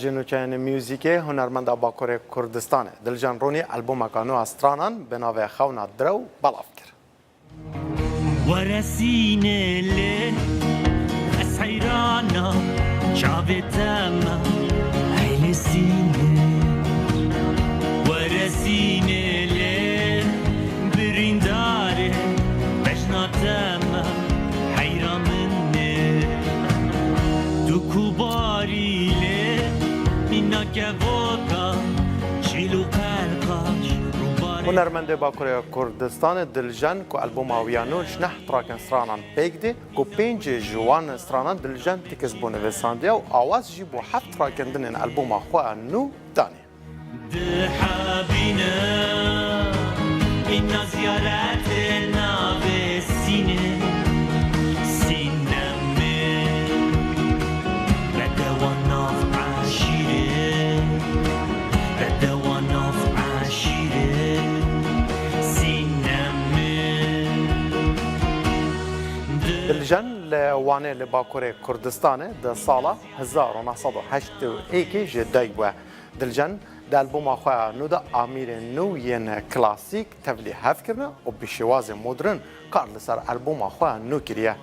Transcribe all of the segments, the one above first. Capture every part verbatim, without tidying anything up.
Ji nûçeyên muzîkê hunermenda Bakurê Kurdistanê Dilcan Ronî albûmeka nû a stranan bi navê Xewna Direw belav kir. Were sînê lê ez heyrana çavê te me eylê sînê. Were sînê lê birîndarê bejna te me heyra min ê. Tu ku barî lê mîna kevoka çîl û qelqaş rûbarê. Hunermendê Bakurê Kurdistanê Dilcan ku albûma wî ya nû ji neh traken stranan pêk dê, ku pêncê ji wan stranan Dilcan Tikis bû nivîsandiye û awaz jî bo heft traken dinên albûma xwe ya nû danî. Dihebîne îna ziyaretê navê sînê, sînemê bedewa nav eşîrê, bedewa nav eşîrê, sînemê. Dilcan li Wanê li Bakurê Kurdistanê di sala hezar û neh sed û heştê û yekê ji dayik bûye. Dilcan di albûma xwe ya nû de amîrên nû yên klasîk tevlî hev kirine û bi şêwazê modern kar li ser albûma xwe ya nû kiriye.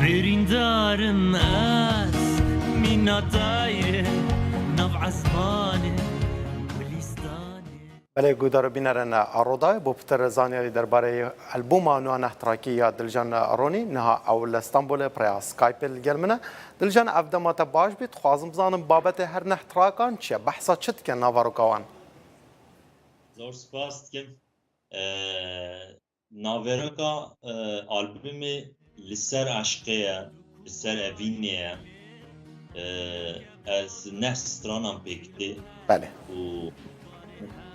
Birîndarim ez mîna dayrê nav esmanê Gulîstanê. Belê, guhdar û bînerên Rodayê, bo pitir zanyarî derbarê albûma nû a neh trakî ya Dilcan Ronî, niha ew li Stenbolê bi rêya Skypeê li gel min e. Dilcan, ev dema te baş bî, dixwazim bizanim babetê her neh trakan çi ye? Behsa çi dike naveroka wan? Zor spas dikim. Ee, naveroka, e, albûmê li ser eşqê ye, li ser evînê ye. E, ez neh stranan pêk tê. Belê. Û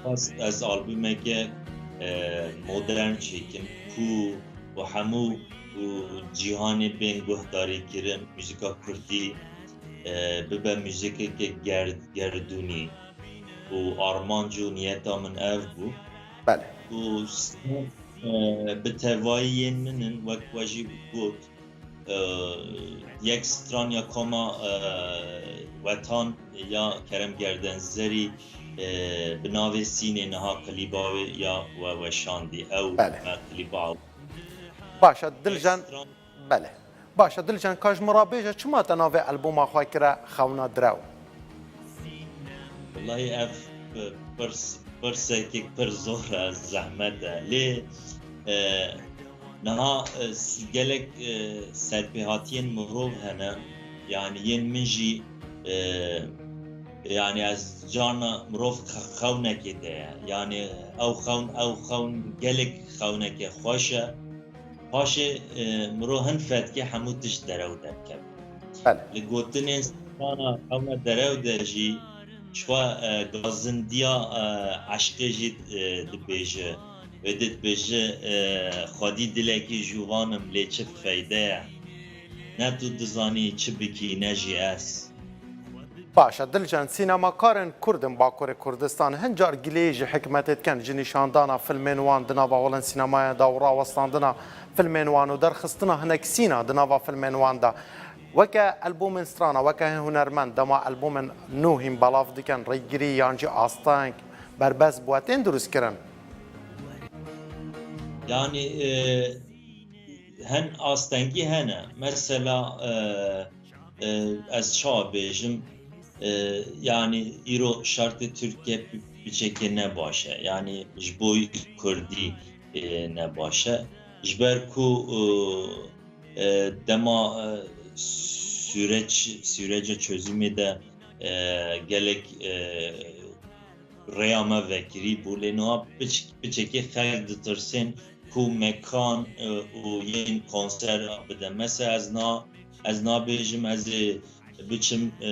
xwest ez albûmeke, e, modern çêkim ku û hemû û cîhanê bên guhdarî kirin, muzîka kurdî, e, bibe muzîkeke ger-, gerdûnî. Û armanc û niyeta min ev bû. Belê. Û s-, e, bi tevayî yên min in, wek we jî got, e, yek stran ya koma, e, Wetan ya Kerem Gerdenzerî, e, bi navê Sînê niha klîba wê ya we weşandî. Ew Belê. me klîba Baş e, Dilcan. Belê. Baş e, Dilcan, ka ji min re bêje, çima te navê albûma xwe kire Xewna Direw? Wellahî ev, e, pirs, pirsekek pir zor e, zehmet e. Lê, e, niha, e, s-, gelek, e, serpêhatiyên mirov hene. Yanî yên min jî, e, yanî ez carna mirov xe-, xewnekê de ye. Yanî ew xewn, ew xewn gelek xewneke xweş e. Paşê, e, mirov hin fetke hemû tişt derew derkeve. Belê. Li gotinên strana Xewna Derew de jî ji xwe, e, gazindiya, e, eşqê jî, e, dibêje. Wê dibêje, e, xwedî dilekî jûvan im lê çi feyde ye? Ne tu dizanî çi bikî, ne jî ez. Baş e, Dilcan, sînemakarên kurd in Bakurê Kurdistanê hin car gileyî ji hikûmetê dikin, ji nîşandana filmên wan di nava holên sînemaya de û rawestandina filmên wan û derxistina hinek sîna di nava filmên wan de. Weke albûmên strana, weke hin hunermend, dema albûmên nû hîn belav dikin, rêgirî yan jî asteng, berbes bi we tên dirûst kirin? Yanî, e, hin astengî hene. Mesela, e, e, ez çawa bêjim, e, yanî îro şartê Tirkiye pi-, piçekê ne baş e. Yanî ji bo kurdî, e, ne baş e. Ji ber ku, e, e, dema, e, süreç, sürece çözümê de, e, gelek, e, rêya me vekirî bû, lê niha piç-, piçekê xelk ditirsên ku mekan, e, û yên konser bide. Mesela ez na-, ez nabêjim ez ê biçim, e,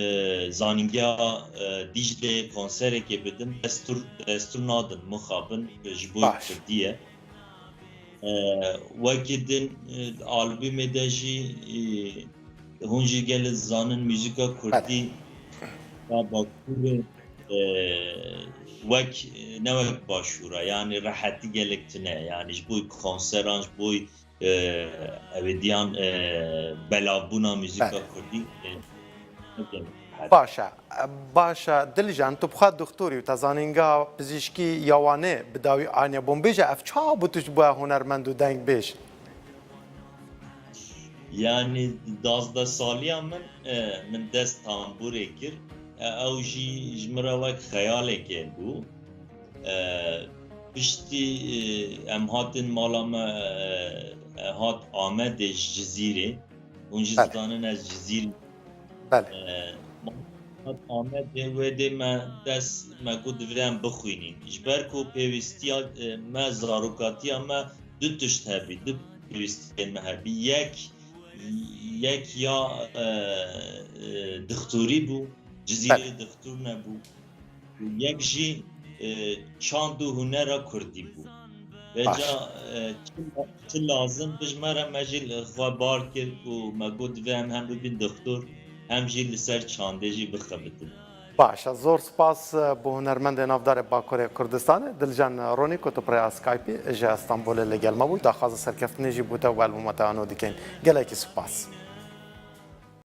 zanîngeha, e, Dîcleyê konserekê bidim, destûr, destûr nadin mixabin, e, ji bo Baş. Kurdî ye. E, wekî din, e, albûmê de jî, e, hûn jî gelê zanin muzîka kurdî ya Bakurê, e, wek, ne wek Başûra, yanî rehetî gelek tune, yanî ji bo konseran, ji bo, e, evê diyan, e, belavbûna muzîka Belê. kurdî, e, ne gelek rehet. Baş e. Baş e, Dilcan, tu bi xwe doktorî û te zanîngeha pizîşkî ya Wanê bi dawî aniye. Bûn bêje, ev çawa bû tu ji bo hunermend û dengbêj? Yanî, dazdeh saliya min, e, min dest tambûrê kir. E, ew jî ji min re wek xeyalekê bû. E, piştî, e, em hatin mala me, e, e, hat Amedê ji Cizîrê. Hûn jî Belê. dizanin ez Cizîrî. Belê. E, Amedê wê dê me dest me got divê em bixwînîn. Ji ber ku pêwîstiya, e, me, zarokatiya me du tişt hebî, du pêwîstiyên me hebî. Yek, yek ya, e, e, dixtorî bû, Cizîrê Belê. dixtor nebû. Yek jî, e, çand û hunera kurdî bû. Baş. Vêca, e, çi, çi lazim bi ji me re, me jî li xwe bar kir û me got divê em hem bibin doktor, hem jî li ser çandê jî bixebitin. Baş e, zor spas, e, bo hunermendê navdarê Bakurê Kurdistanê, Dilcan Ronî, ku tu bi rêya Skype'î ji Stenbolê li gel me bû. Daxwaza serkeftinê jî bo te û albûma te ano dikeyn. Gelekî spas.